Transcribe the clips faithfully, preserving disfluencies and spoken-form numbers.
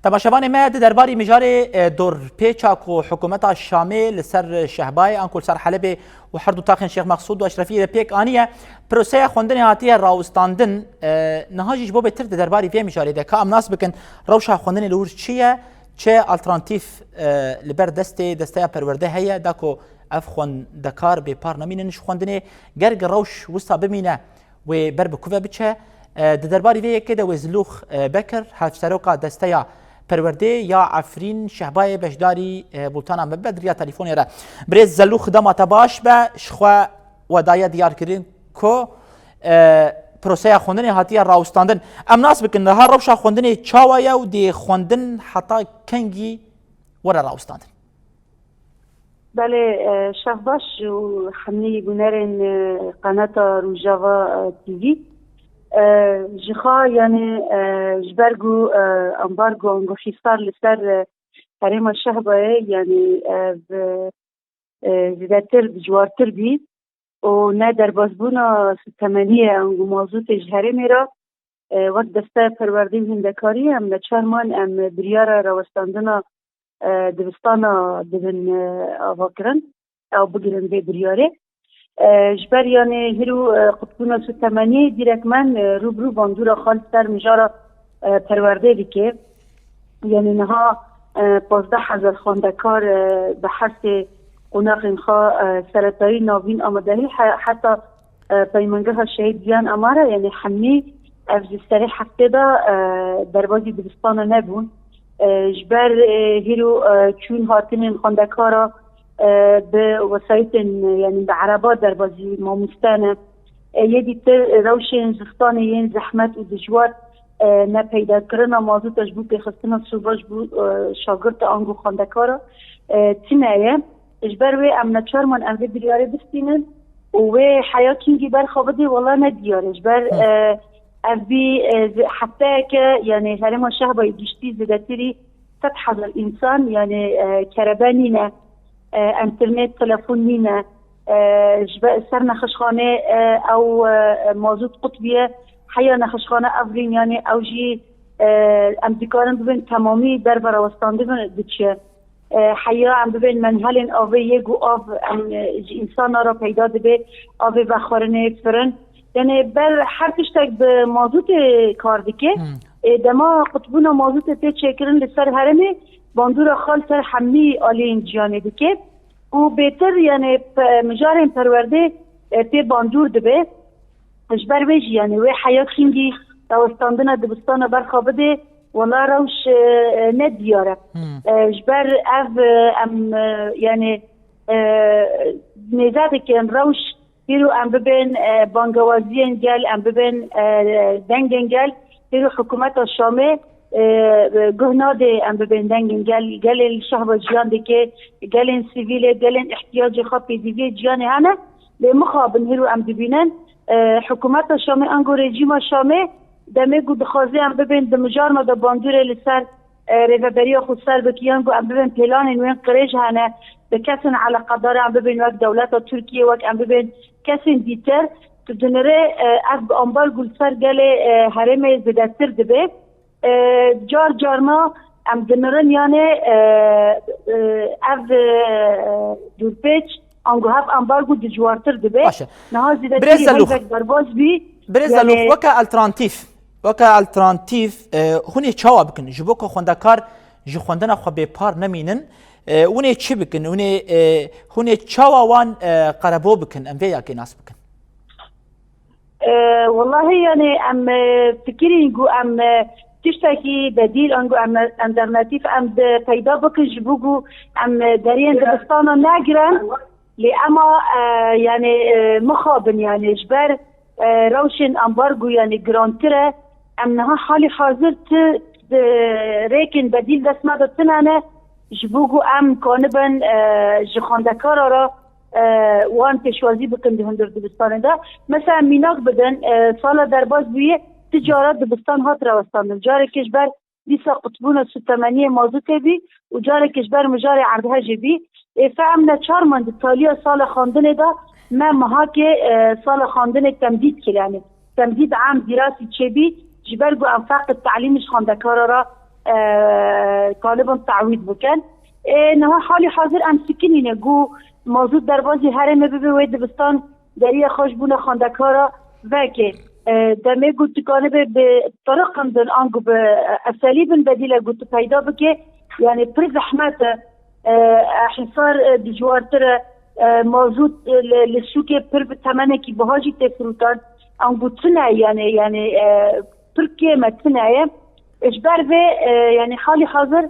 Temaşevanê me, di derbarî mijarê, e, dorpêça ku hikûmeta Şamê li ser Şehbayê an ku li ser Helebê û her du taxên Şêx Mexsûd û Eşrefiyê de pêk aniye, proseya xwendinê hatiye rawestandin. E, niha jî ji bo bêtir di derbarî vê mijarê de ka em nas bikin, rewşa xwendinê li wir çi ye, çi alternatîf, e, li ber destê desteya perwerde heye, da ku ev xwendekar bêpar nemînin ji xwendinê, ger rewş wisa bimîne, wê ber bi ku ve biçe? E, di derbarî vê yekê de wê Zilûx, e, Bekir, hevseroka desteya perwerdê ya Efrîn Şehbayê beşdarî, e, bultana me be di riya telefonê re. Birêz Zelûx, dema te baş be, ji xwe we daye diyarkirin ku, e, proseya xwendinê hatiye rawestandin. Em nas bikin, niha rewşa xwendinê çawa ye û dê xwendin heta kengî were rawestandin? Belê, e, şev baş û hemî bûnerên, e, qenata Rojava, e, T V. E, ji xwe, yanî, e, ji ber ku, e, ambargo ango hîsar li ser, e, herêma Şehbayê, yanî, e, bi, e, zêdetir, bi ciwartir bî û ne derbasbûna sutemeniyê ango mazûtê ji herêmê re, e, wek desteya perwerdê û hindekarî em neçar man em biryara rawestandina, e, dibistana dibin, e, avakirin, ew bigirin vê biryarê. E, ji ber, yanî, hîro, e, qutbûna sutemeniyê dîrekmen, e, rû bi rû bandora xwe li ser mijara, e, perwerdê dike. Yanî niha, e, pazdeh hezar xwendekar, e, bi her sê qonaxên xwe, e, seretayî, navîn, amadehî he-, heta, e, Peymangeha Şehîd Giyan Amara, yanî hemî ev ji serê heftê de, e, derbazî dibistana nebûn. E, ji ber, e, hîro, e, çûn hatinên xwendekara, e, bi wesayîtên, yanî bi ereba derbazî mamoste ne. E, yê dîtir rewşên zistanê yên zehmet û dijwar, e, ne peydakirina mazûta ji bo pêxistina soba ji bo, e, şagirta ango xwendekara, e, tune ye. Ji ber wê em neçar man em vê biryarê bistînin û wê heya kîngî ber xwe bidê, wela ne diyar e. Ji ber, Hı. e, ev bî, e, zi-, hefteyeke, yanî herêma Şehbayê giştî zêdetirî sed hezar însan, yanî, e, kerebe nîne, e, înternet, telefon nîne, e, ji ber ser nexweşxanê, e, ew, e, mazût qut bûye, heya nexweşxane Efrîn, yanî ew jî, e, em dikarin bibên temamî ber ve rawestandin diçe. E, heya em bibên menhelên avê yê ku av em, e, ji însana re peyda dibe, avê vexwerinê, firin. Yanî ber her tiştek bi mazûtê kar dike. Hmm. E, dema qutbûna mazûtê tê çêkirin li ser herêmê, bandora xwe li ser hemî aliyên jiyanê dike. Û bêtir, yanî, pe-, mijarên perwerdê, e, pê bandor dibe. Ji ber wê jî, yanî, wê heya kîngî rawestandina dibistana ber xwe bidê, wela rewş, e, e, ne diyar e. Hmm. E, ji ber ev, e, em, e, yanî, e, nêze dikin rewş, hîro em bibên, e, bangewaziyên gel, em bibên, e, dengên gel, hîro hikûmeta Şamê, e, guh nadê em bibên dengên gel, gelên li Şehba jiyan dike, gelên sivîlê, gelên ihtiyacê xwe pêdiviyê jiyanê hene. Lê mixabin hîro em dibînin, e, hikûmeta Şamê ango rejîma Şamê demê ku dixwaze em bibên di mijarna de bandorê li ser, e, rêveberiya xweser bike, yan ku em bibên pêlanên wên qirêj hene, bi kesên eleqedar em bibên wek dewleta Tirkiyê, wek em bibên kesên dîtir, tu dinirê, e, ev bi ambargo li ser gelê, e, herêmê zêdetir dibe. E, car carna em dinirin, yanê, e, e, ev, e, dûrpêç ango hev ambargo dijwartir dibe. Baş e. Niha zêdetirî Birêz Zelûx. Hinek derbas bî. Birêz Zelûx, yanê weke alternatîf, weke alternatîf, e, hûn ê çawa bikin? Ji bo ku xwendekar ji xwendina xwe bêpar nemînin, e, hûn ê çi bikin? Hûn ê, e, hûn ê çawa wan, e, qerebû bikin? Em vê yekê nas bikin. E, wellahî, yanî, em, e, fikirîn ku em, e, tiştekî bedîl, ango em, alternatîf em de peyda bikin, ji bo ku em, e, deriyên dibistana negirin. Lê ema, e, yanî, e, mixabin, yanî, ji ber, e, rewşên ambargo, yanî, girantir e. Em niha halî hazir ti, e, rêkên bedîl dest me de tune ne, ji bo ku em kanibin, e, ji xwendekara re, e, wan pêşwazî bikin di hundir dibistanê de. Mesela, mînak bidin, e, sala derbas bûye, ti cara dibistan hat rawestandin. Carekê ji ber dîsa qutbûna sutemeniyê mazûtê bî û carekê ji ber mijarê erdhejê bî. Ê, fe em neçar man di taliya sala xwendinê de me mihakê, e, sala xwendinê temdîd kir, yanî temdîd am dîrasî çêbî, ji ber ku em feqid telîm ji xwendekara re, e, kanibin te'wîd bikin. Ê, niha halî hazir em sikinîne ku mazût derbazî herêmê bibe wê dibistan deriya xwe ji bona xwendekara veke. E, demê ku tu kanibe bi tiriqin din anku bi eselîbin bedîle ku tu peyda bike, yani pir zehmet e. E, Hîsar, e, dijwartir e, e, mazût, e, li, li sûkê pir bi temenekî biha jî tê firotan. Anku tune yani, yani, e, pir kêm e, tune ye. Ji ber vê, e, yani halî hazir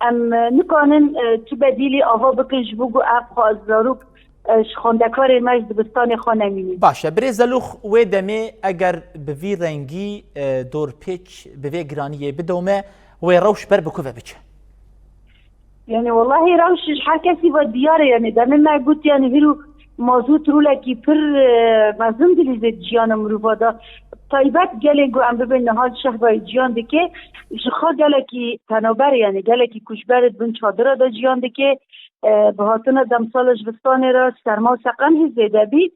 em, e, nikanin, e, tu bedîlî ava bikin ji bo ku ev xwe zarok, e, ji xwendekarên me ji dibistanê xwe nemînin. Baş e. Birêz Zelûx, wê demê eger bi vî rengî, e, dorpêç bi vê giraniyê bidome, wê rewş ber bi ku ve biçe? Yani wellahî rewş ji her kesî ve diyar e, yani demê me got yani hîro mazût rolekî pir, e, mezin dilîzê ciyana mirova de. Taybet gelên ku em bibên niha li şehbayê ciyan dike, ji xwe gelekî penaber, yani gelekî koçber di bin çadira de ciyan dike. E, bi hatina demsala ji vistanê re serma û seqem jî zêde bî.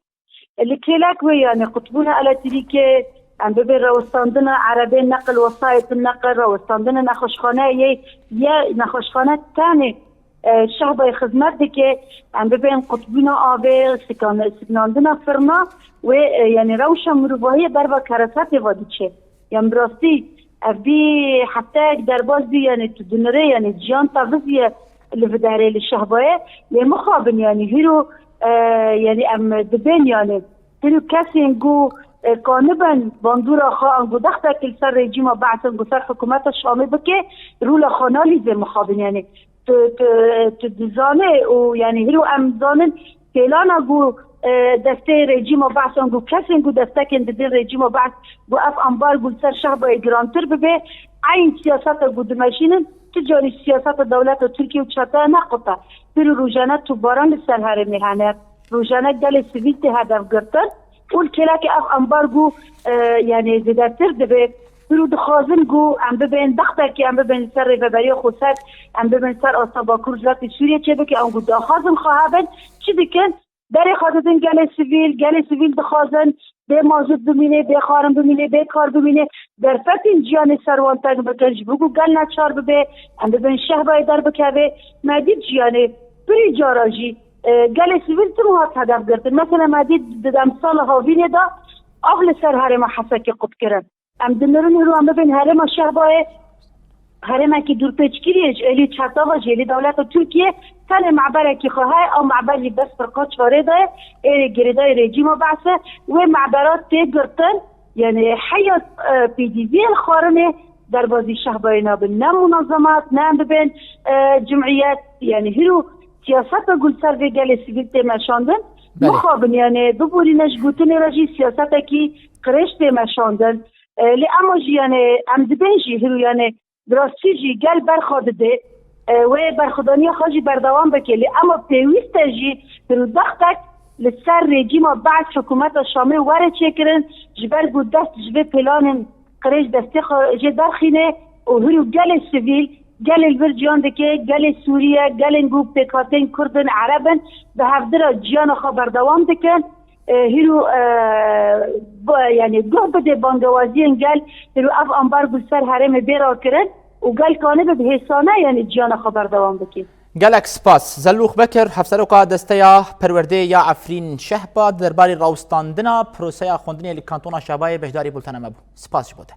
Li kêlek wê, yani qutbûna elektrîkê, em bibê rewestandina erebê neqil, wesayêtin neqil, rewestandina nexweşxaneyê, ye nexweşxane tenê, e, şehbayê xizmet dike, em bibên qutbûna avê, sikan-, sikinandina firna wê, e, yani rewşa mirovahiyê berva keresetê ve diçe. Yan bi rastî ev bî hefteyek derbas bî, yani tu dinirê, yani ciyan teviziye li vê derê li şehbayê, lê mixabin yani hîro, e, yani em dibên yani hîro kesên ku, e, kanibin bandora xwe anku dextekî li ser rejîma Be'sê anku ser hikûmeta Şamê bike, rola xwe nalîze mixabin yani. Tu, tu, tu dizanê û yani hîro em zanin pêlana ku, e, destê rejîma Be'sê anku kesên ku destekên didin rejîma Be'sê ku ev ambargo li ser şehbayê girantir bibe, eyn siyaseta ku dimeşînin, tu carî siyaseta dewleta Tirkiye û çeteya nequte. Hîro rojane topbaran li ser herêmê hene, rojane gelê sivîl tê hedef girtin û li kêlekê ev ambargo, e, yani zêdetir dibe. Hîro dixwazin ku em bibên dextekî, em bibên li ser rêveberiya xweser, em bibên ser asta Bakur Rojhilatê Sûriyê çêbike, anku daxwazin xwe hebin, çi dikin? Berê xwe didin gelê sivîl, gelê sivîl dixwazin bê mazût bimîne, bê xwarin bimîne, bê kar bimîne, derfetên ciyanê ser wan teng bikin, ji bo ku gel neçar bibe, em bibin şehbayê derbikeve. Me dît jiyanê pirî cara jî, e, gelê sivîl tim hat hedef girtin. Mesela me dît di demsala havînê de av li ser herêma Hesekê qut kirin. Em dinirin hîro em bibên herêma şehbayê, herêmekî dûrpêçkirî ye ji êlî çetava, ji êlî dewleta Tirkiye, tenê meberekî xwe heye, ew meber jî bes firqa çarê de ye, êrê girêdayî rejîma Be'sê, wê mebera tê girtin, yani heya, e, pêdiviyên xwarinê derbazî şehbayê nabin, ne munazemat, ne em bibên, e, cimiyet, yani hîro siyaseta ku li ser vê gelê sivîl tê meşandin, Belê. Mixabin, yani biborîne ji gotinê re jî siyasetekî qirêj tê meşandin. E, lê ema jî yani em dibên jî hîro yani bi rastî jî gel berxa dide, e, wê berxwedaniya xwe jî berdewam bike. Lê ema pêwîst e jî hîro dextek li ser rejîma Be'sê hikûmeta Şamê were çêkirin, ji ber ku dest ji vê pêlanên qirêj destê xwe jê derxîne û hîro gelê sivîl, gelê li vir ciyan dike, gelê Sûriye, gelên ku pêkhateyên Kurd in, Ereb in, bi hevdira ciyana xwe berdewam dikin. E, hîro, e, bu, yani guh bide bangewaziyên gel, hîro ev ambargo li ser herêmê bê rakirin û gel kanibe bi hêsane, yani ciyana xwe berdewam bike. Gelek spas. Zelûx Bekir, hevseroka Desteya Perwerdê ya Efrîn Şehba, di derbarê rawestandina proseya xwendinê li Kantona Şehbayê beşdarî bultena me bû. Spas ji bo te.